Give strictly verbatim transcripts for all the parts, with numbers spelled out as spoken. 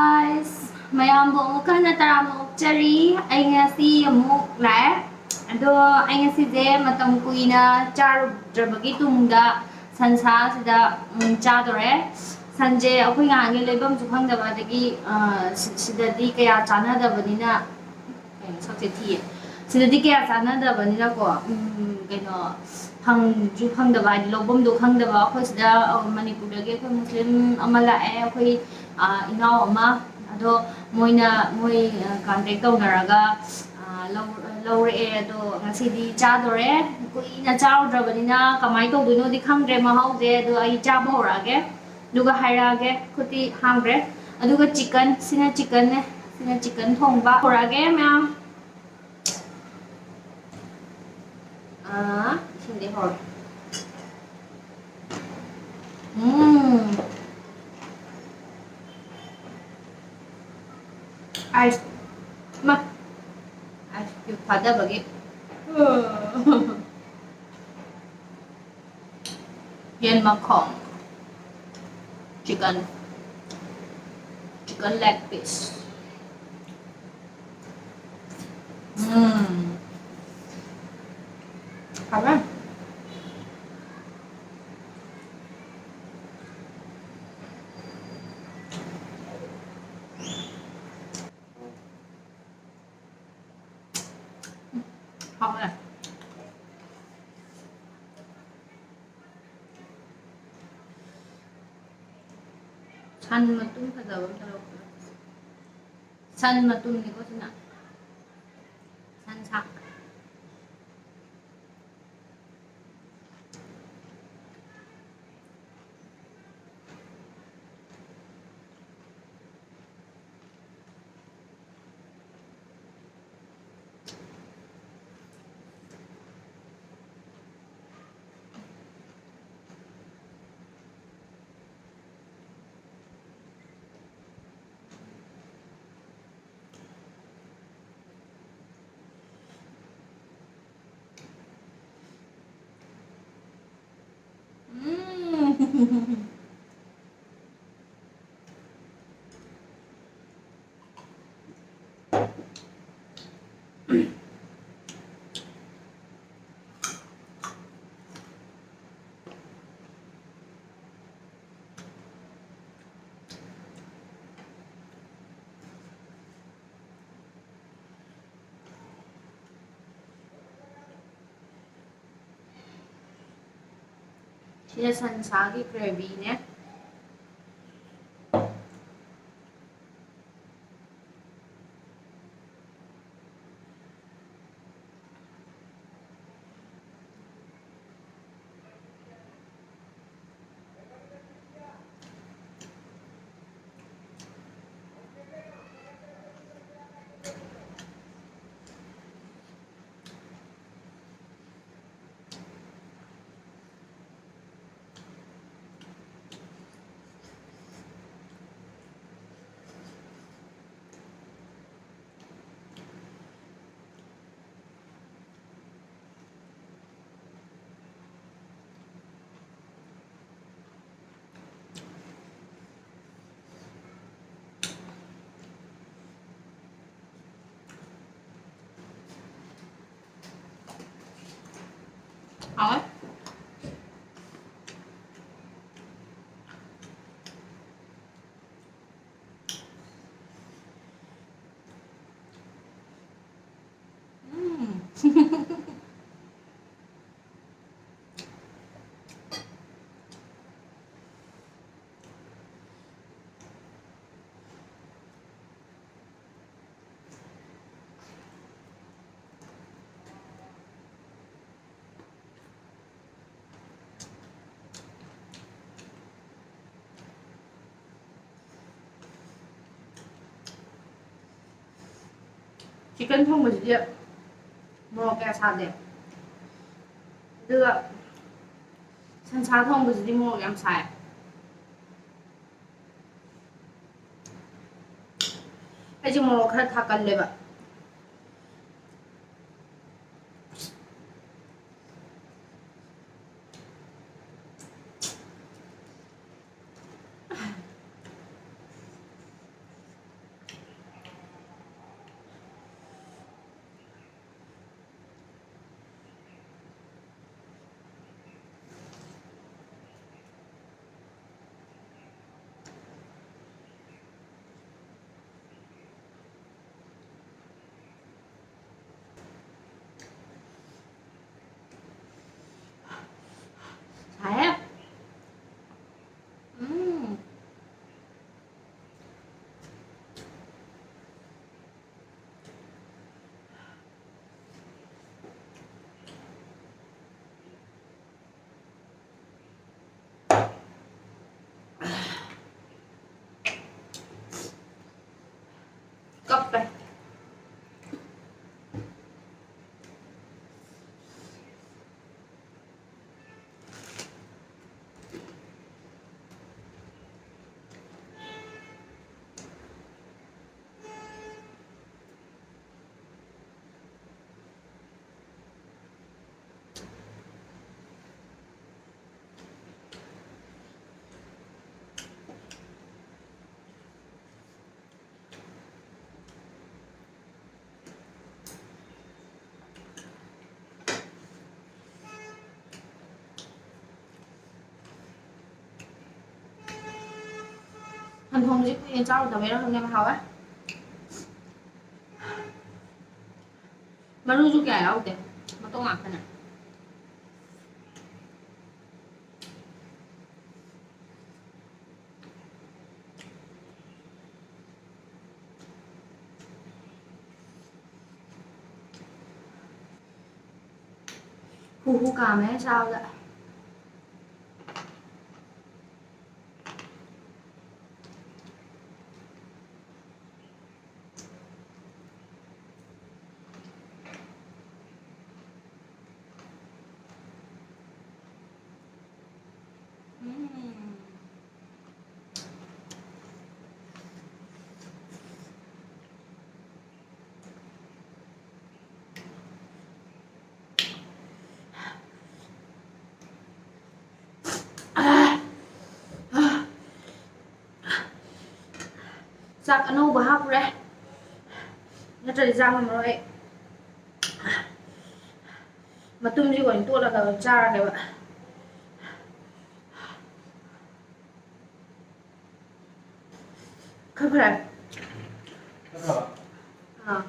Guys, ꯃꯌꯥꯝꯕꯨ ꯑꯃꯨꯛ ꯍꯟꯅ ꯇꯔꯥꯝꯅ ꯑꯣꯛꯆꯔꯤ꯫ ꯑꯩ ꯉꯁꯤ ꯑꯃꯨꯛ ꯂꯥꯛꯑꯦ꯫ ꯑꯗꯣ ꯑꯩ ꯉꯁꯤꯁꯦ ꯃꯇꯝ ꯀꯨꯏꯅ ꯆꯥꯔꯨꯗ꯭ꯔꯕꯒꯤ ꯇꯨꯡꯗ ꯁꯟꯁꯥꯁꯤꯗ, ꯎꯝ, ꯆꯥꯗꯣꯔꯦ꯫ ꯁꯟꯁꯦ ꯑꯩꯈꯣꯏ ꯉꯥꯒꯤ ꯂꯩꯐꯝꯁꯨ ꯈꯪꯗꯕ, ꯑꯗꯒꯤ, ꯑ, ꯁꯤ-, ꯁꯤꯗꯗꯤ ꯀꯌꯥ ꯆꯥꯅꯗꯕꯅꯤꯅ, ꯀꯩꯅꯣ, ꯁꯛꯁꯦ ꯊꯤꯌꯦ꯫ ꯁꯤꯗꯗꯤ ꯀꯌꯥ ꯆꯥꯅꯗꯕꯅꯤꯅꯀꯣ, ꯎꯝ, ꯀꯩꯅꯣ, ꯐꯪꯁꯨ ꯐꯪꯗꯕ, ꯍꯥꯏꯗꯤ ꯂꯧꯐꯝꯗꯣ ꯈꯪꯗꯕ꯫ ꯑꯩꯈꯣꯏ ꯁꯤꯗ, ꯑ, ꯃꯅꯤꯄꯨꯔꯗꯒꯤ ꯑꯩꯈꯣꯏ ꯃꯨꯁꯂꯤꯝ ꯑꯃ ꯂꯥꯛꯑꯦ, ꯑꯩꯈꯣꯏ, ꯑ, ꯏꯅꯥꯎ ꯑꯃ꯫ ꯑꯗꯣ ꯃꯣꯏꯅ, ꯃꯣꯏ, ꯑ, ꯀꯟꯇꯦꯛ ꯇꯧꯅꯔꯒ, ꯑ, ꯂꯧ-, ꯂꯧꯔꯛꯑꯦ꯫ ꯑꯗꯣ ꯉꯁꯤꯗꯤ ꯆꯥꯗꯣꯔꯦ꯫ ꯀꯨꯏꯅ ꯆꯥꯔꯨꯗ꯭ꯔꯕꯅꯤꯅ ꯀꯃꯥꯏꯅ ꯇꯧꯗꯣꯏꯅꯣꯗꯤ ꯈꯪꯗ꯭ꯔꯦ ꯃꯍꯥꯎꯁꯦ꯫ ꯑꯗꯣ ꯑꯩ ꯆꯥꯕ ꯍꯧꯔꯛꯑꯒꯦ꯫ ꯑꯗꯨꯒ ꯍꯥꯏꯔꯛꯑꯒꯦ꯫ ꯈꯨꯠꯇꯤ ꯍꯥꯝꯈ꯭ꯔꯦ꯫ ꯑꯗꯨꯒ ꯆꯤꯛꯀꯟ, ꯁꯤꯅ ꯆꯤꯛꯀꯟꯅꯦ꯫ ꯁꯤꯅ ꯆꯤꯛꯀꯟ ꯊꯣꯡꯕ ꯍꯧꯔꯛꯑꯒꯦ ꯃꯌꯥꯝ꯫ ꯑꯥ, ꯏꯁꯤꯡꯗꯤ ꯍꯧꯔꯦ꯫ ꯎꯝ꯫ ꯑꯥꯏꯁ, ꯃꯥ, ꯑꯥꯏꯁ ꯀ꯭ꯌꯨꯕ ꯊꯥꯗꯕꯒꯤ꯫ ꯎꯝ꯫ ꯌꯦꯟ ꯃꯈꯣꯡ, ꯆꯤꯀꯟ, ꯆꯤꯀꯟ ꯂꯦꯒ ꯄꯤꯁ꯫ ꯎꯝ꯫ ꯍꯥꯎꯋꯦ꯫ ꯍꯥꯎꯋꯦ꯫ ꯁꯟ ꯃꯇꯨꯝ ꯐꯖꯕ ꯑꯝꯇ ꯂꯧꯒꯦ꯫ ꯁꯟ ꯃꯇꯨꯝꯅꯤꯀꯣ ꯁꯤꯅ꯫ ꯁꯟꯁꯥ꯫ ꯎꯝ꯫ ꯁꯤꯅ ꯁꯟꯁꯥꯒꯤ ꯒ꯭ꯔꯦꯚꯤꯅꯦ꯫ ꯍꯥꯎꯋꯦ꯫ ꯎꯝ꯫ ꯆꯤꯛꯀꯟ ꯊꯣꯡꯕꯁꯤꯗꯤ ꯃꯣꯔꯣꯛ ꯀꯌꯥ ꯁꯥꯗꯦ, ꯑꯗꯨꯒ ꯁꯟꯁꯥ ꯊꯣꯡꯕꯁꯤꯗꯤ ꯃꯣꯔꯣꯛ ꯌꯥꯝ ꯁꯥꯏ꯫ ꯑꯩꯁꯦ ꯃꯣꯔꯣꯛ ꯈꯔ ꯊꯥꯀꯜꯂꯦꯕ꯫ ꯁꯟꯊꯣꯡꯁꯦ ꯀꯨꯏꯅ ꯆꯥꯔꯨꯗꯕꯩꯔꯥ ꯈꯪꯗꯦ, ꯌꯥꯝ ꯍꯥꯎꯋꯦ꯫ ꯃꯔꯨꯁꯨ ꯀꯌꯥ ꯌꯥꯎꯗꯦ, ꯃꯇꯣꯡ ꯉꯥꯛꯇꯅꯦ꯫ ꯍꯨ ꯍꯨ ꯀꯥꯝꯃꯦ ꯆꯥꯕꯗ꯫ ꯎꯝ꯫ ꯆꯥꯛ ꯑꯅꯧꯕ ꯍꯥꯞꯄꯨꯔꯦ, ꯅꯠꯇ꯭ꯔꯗꯤ ꯆꯥ ꯉꯝꯃꯔꯣꯏ ꯑꯩ꯫ ꯃꯇꯨꯝꯁꯤ ꯑꯣꯏꯅ ꯇꯣꯠꯂꯒ ꯑꯗꯨꯝ ꯆꯥꯔꯒꯦꯕ꯫ ꯈꯔ ꯐꯔꯦ꯫ ꯅꯠꯇ꯭ꯔꯣ? ꯑꯥ꯫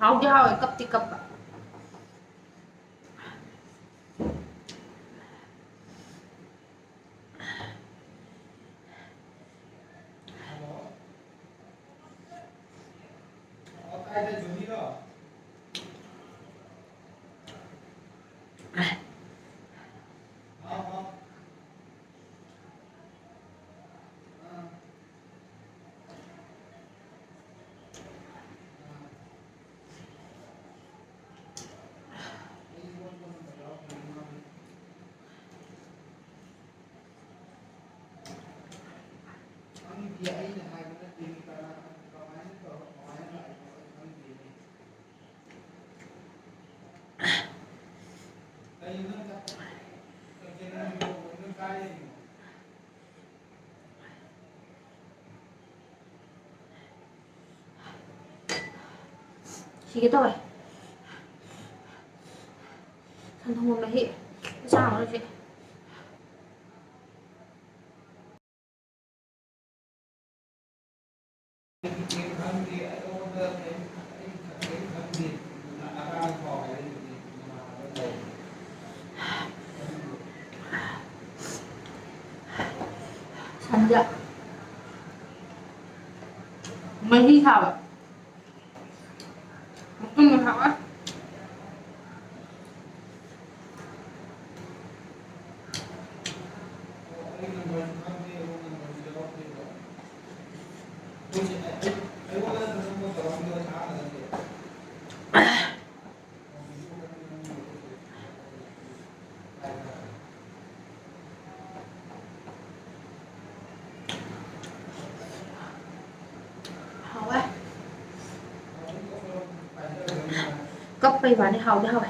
ꯍꯥꯎꯗꯤ ꯍꯥꯎꯋꯦ, ꯀꯞꯇꯤ ꯀꯞꯄ꯫ ꯁꯤꯒꯦ ꯇꯧꯋꯦ꯫ ꯁꯪꯒꯣꯝ ꯃꯍꯤ ꯆꯥꯔꯨꯔꯁꯦ꯫ ꯁꯟꯗ ꯃꯍꯤ ꯊꯥꯕ꯫ ꯃꯇꯨꯝ ꯊꯥꯕ꯫ ꯍꯥꯎꯋꯦ꯫ ꯀꯞꯄꯩ ꯋꯥꯅꯤ, ꯍꯥꯎꯗꯤ ꯍꯥꯎꯋꯦ꯫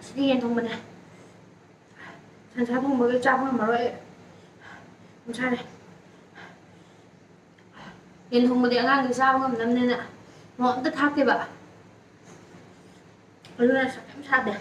ꯁꯤꯗꯤ ꯌꯦꯟ ꯊꯣꯡꯕꯅꯦ꯫ ꯁꯟꯁꯥ ꯊꯣꯡꯕꯒꯤ ꯆꯥꯕ ꯉꯝꯃꯔꯣꯏ ꯑꯩ꯫ ꯁꯟꯁꯥꯅꯦ꯫ ꯌꯦꯟ ꯊꯣꯡꯕꯗꯤ ꯑꯉꯥꯡꯗꯤ ꯆꯥꯕ ꯉꯝꯅꯕꯅꯤꯅ ꯃꯣꯔꯣꯛ ꯑꯝꯇ ꯊꯥꯛꯇꯦꯕ꯫ ꯑꯗꯨꯅ ꯁꯛ ꯌꯥꯝ ꯁꯥꯗꯦ꯫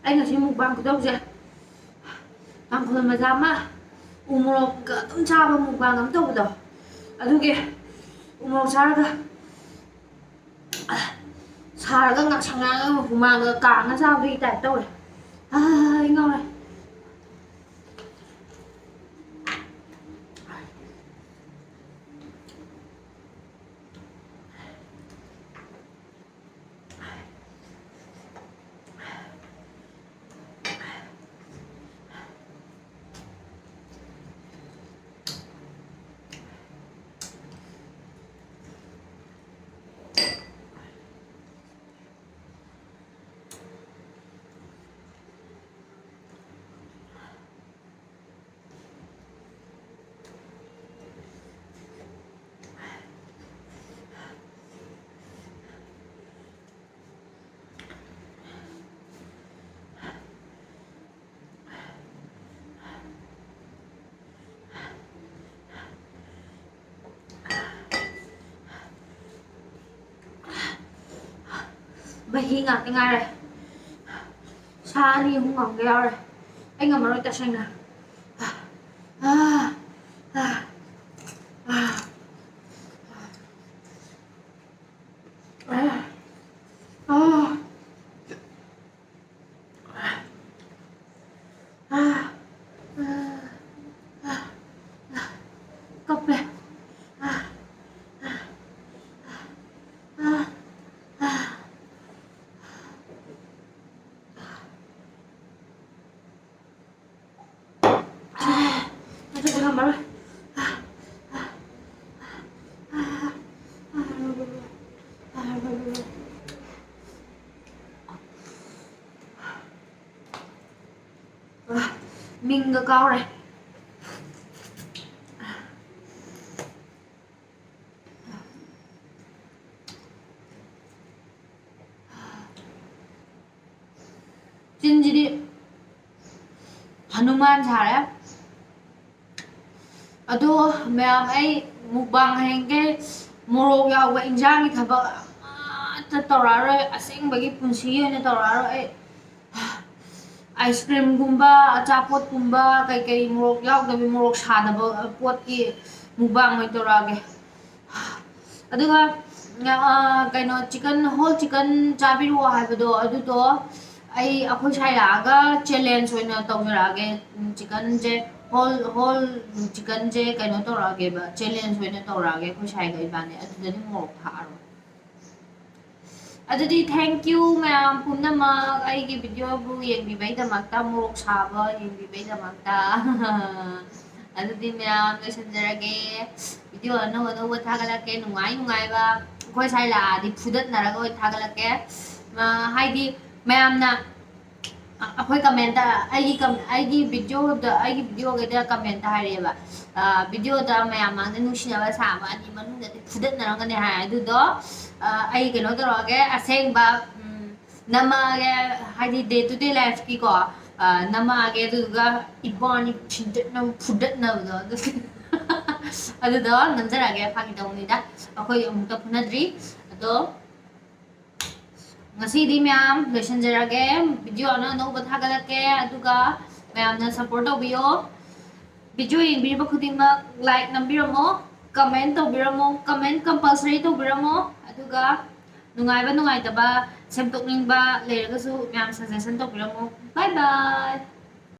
ꯑꯩ ꯉꯁꯤ mukbang ꯈꯨꯇꯧꯁꯦ, ꯇꯥꯡꯈꯨꯜ ꯃꯆꯥ ꯑꯃ ꯎ ꯃꯣꯔꯣꯛꯀ ꯑꯗꯨꯝ ꯆꯥꯕ mukbang ꯑꯃ ꯇꯧꯕꯗꯣ, ꯑꯗꯨꯒꯤ ꯎ ꯃꯣꯔꯣꯛ ꯆꯥꯔꯒ ꯁꯥꯔꯒ ꯉꯥꯛꯁꯪ ꯉꯥꯡꯉꯒ ꯍꯨꯃꯥꯡꯒ ꯀꯥꯡꯉ ꯆꯥꯕꯒꯤ type ꯇꯧꯔꯦ꯫ ꯑꯥ, ꯑꯩ ꯉꯥꯎꯔꯦ꯫ ꯃꯍꯤ ꯉꯥꯛꯇ ꯉꯥꯏꯔꯦ꯫ ꯁꯥ ꯑꯅꯤ ꯑꯍꯨꯝ ꯉꯝꯒ ꯌꯥꯎꯔꯦ꯫ ꯑꯩ ꯉꯝꯃꯔꯣꯏ ꯇꯁꯦꯡꯅ꯫ ꯑꯥ, ꯑꯥ, ꯑꯥ, ꯑꯥ, ꯑꯥ, ꯑꯥ꯫ ꯀꯞꯄꯦ꯫ ꯃꯤꯡꯒ ꯀꯥꯎꯔꯦ꯫ ꯆꯤꯟꯁꯤꯗꯤ ꯍꯅꯨꯃꯥꯟ ꯁꯥꯔꯦ꯫ ꯑꯗꯣ ꯃꯌꯥꯝ, ꯑꯩ mukbang ꯍꯌꯦꯡꯗꯩ ꯃꯣꯔꯣꯛ ꯌꯥꯎꯕ ꯏꯟꯖꯥꯡꯒꯤ ꯊꯕꯛ ꯑꯃꯠꯇ ꯇꯧꯔꯛꯑꯔꯣꯏ, ꯑꯁꯦꯡꯕꯒꯤ ꯄꯨꯟꯁꯤꯒꯤ ꯑꯣꯏꯅ ꯇꯧꯔꯛꯑꯔꯣꯏ ꯑꯩ꯫ ꯑꯥꯏꯁ ꯀ꯭ꯔꯤꯝꯒꯨꯝꯕ, ꯑꯆꯥꯄꯣꯠꯀꯨꯝꯕ, ꯀꯩꯀꯩ ꯃꯣꯔꯣꯛ ꯌꯥꯎꯗꯕꯤ, ꯃꯣꯔꯣꯛ ꯁꯥꯗꯕ ꯄꯣꯠꯀꯤ ꯃꯨꯛꯕꯥꯡ ꯑꯣꯏꯅ ꯇꯧꯔꯛꯑꯒꯦ꯫ ꯑꯗꯨꯒ ꯀꯩꯅꯣ, ꯆꯤꯀꯟ, ꯍꯣꯜ ꯆꯤꯀꯟ ꯆꯥꯕꯤꯔꯛꯑꯣ ꯍꯥꯏꯕꯗꯣ, ꯑꯗꯨꯗꯣ ꯑꯩ, ꯑꯩꯈꯣꯏ ꯁ꯭ꯋꯥꯏ ꯂꯥꯛꯑꯒ ꯆꯦꯂꯦꯟꯖ ꯑꯣꯏꯅ ꯇꯧꯖꯔꯛꯑꯒꯦ꯫ ꯆꯤꯀꯟꯁꯦ, ꯍꯣꯜ ꯍꯣꯜ ꯆꯤꯀꯟꯁꯦ ꯀꯩꯅꯣ ꯇꯧꯔꯛꯑꯒꯦꯕ, ꯆꯦꯂꯦꯟꯖ ꯑꯣꯏꯅ ꯇꯧꯔꯛꯑꯒꯦ ꯑꯩꯈꯣꯏ ꯁ꯭ꯋꯥꯏꯒ ꯏꯕꯥꯅꯤ꯫ ꯑꯗꯨꯗꯗꯤ ꯃꯣꯔꯣꯛ ꯊꯥꯛꯑꯔꯣꯏ꯫ ꯑꯗꯨꯗꯤ thank you ꯃꯌꯥꯝ ꯄꯨꯝꯅꯃꯛ, ꯑꯩꯒꯤ ꯚꯤꯗꯤꯑꯣꯕꯨ ꯌꯦꯡꯕꯤꯕꯩꯗꯃꯛꯇ, ꯃꯣꯔꯣꯛ ꯁꯥꯕ ꯌꯦꯡꯕꯤꯕꯩꯗꯃꯛꯇ꯫ ꯑꯗꯨꯗꯤ ꯃꯌꯥꯝ ꯂꯣꯏꯁꯤꯟꯖꯔꯒꯦ꯫ ꯚꯤꯗꯤꯑꯣ ꯑꯅꯧ ꯑꯅꯧꯕ ꯊꯥꯒꯠꯂꯛꯀꯦ, ꯅꯨꯡꯉꯥꯏ ꯅꯨꯡꯉꯥꯏꯕ꯫ ꯑꯩꯈꯣꯏ ꯁ꯭ꯋꯥꯏ ꯂꯥꯛꯑꯗꯤ ꯐꯨꯗꯠꯅꯔꯒ ꯑꯣꯏ ꯊꯥꯒꯠꯂꯛꯀꯦ꯫ ꯑ, ꯍꯥꯏꯗꯤ ꯃꯌꯥꯝꯅ, ꯑ, ꯑꯩꯈꯣꯏ ꯀꯃꯦꯟꯇ, ꯑꯩꯒꯤ ꯀꯝ-, ꯑꯩꯒꯤ ꯚꯤꯗꯤꯑꯣꯗ, ꯑꯩꯒꯤ ꯚꯤꯗꯤꯑꯣꯈꯩꯗ ꯀꯃꯦꯟꯇ ꯍꯥꯏꯔꯛꯑꯦꯕ, ꯑ, "ꯚꯤꯗꯤꯑꯣꯗ ꯃꯌꯥꯝ ꯃꯥꯡꯗ ꯅꯨꯡꯁꯤꯅꯕ ꯁꯥꯕ ꯑꯅꯤ ꯃꯅꯨꯡꯗꯗꯤ ꯐꯨꯗꯠꯅꯔꯝꯒꯅꯤ" ꯍꯥꯏ꯫ ꯑꯗꯨꯗꯣ, ꯑ, ꯑꯩ ꯀꯩꯅꯣ ꯇꯧꯔꯛꯑꯒꯦ, ꯑꯁꯦꯡꯕ, ꯎꯝ, ꯅꯝꯃꯛꯑꯒꯦ, ꯍꯥꯏꯗꯤ day to day lifeꯀꯤꯀꯣ, ꯑ, ꯅꯝꯃꯛꯑꯒꯦ, ꯑꯗꯨꯗꯨꯒ ꯏꯕꯥꯅꯤ ꯊꯤꯟꯗꯠꯅꯕ, ꯐꯨꯗꯠꯅꯕꯗꯣ, ꯑꯗꯨ-, ꯑꯗꯨꯗꯣ ꯅꯝꯖꯔꯛꯑꯒꯦ꯫ ꯐꯥꯒꯤ ꯇꯧꯕꯅꯤꯗ, ꯑꯩꯈꯣꯏ ꯑꯃꯨꯛꯇ ꯐꯨꯅꯗ꯭ꯔꯤ꯫ ꯑꯗꯣ ꯉꯁꯤꯗꯤ ꯃꯌꯥꯝ ꯂꯣꯏꯁꯤꯟꯖꯔꯒꯦ꯫ ꯚꯤꯗꯤꯑꯣ ꯑꯅꯧ ꯑꯅꯧꯕ ꯊꯥꯒꯠꯂꯛꯀꯦ, ꯑꯗꯨꯒ ꯃꯌꯥꯝꯅ support ꯇꯧꯕꯤꯌꯣ꯫ ꯚꯤꯗꯤꯑꯣ ꯌꯦꯡꯕꯤꯔꯤꯕ ꯈꯨꯗꯤꯡꯃꯛ like ꯅꯝꯕꯤꯔꯝꯃꯣ, comment ꯇꯧꯕꯤꯔꯝꯃꯣ, comment compulsory ꯇꯧꯕꯤꯔꯝꯃꯣ, ꯑꯗꯨꯒ ꯅꯨꯡꯉꯥꯏꯕ ꯅꯨꯡꯉꯥꯏꯇꯕ ꯁꯦꯝꯗꯣꯛꯅꯤꯡꯕ ꯂꯩꯔꯒꯁꯨ ꯃꯌꯥꯝ suggestion ꯇꯧꯕꯤꯔꯝꯃꯣ꯫ Bye bye꯫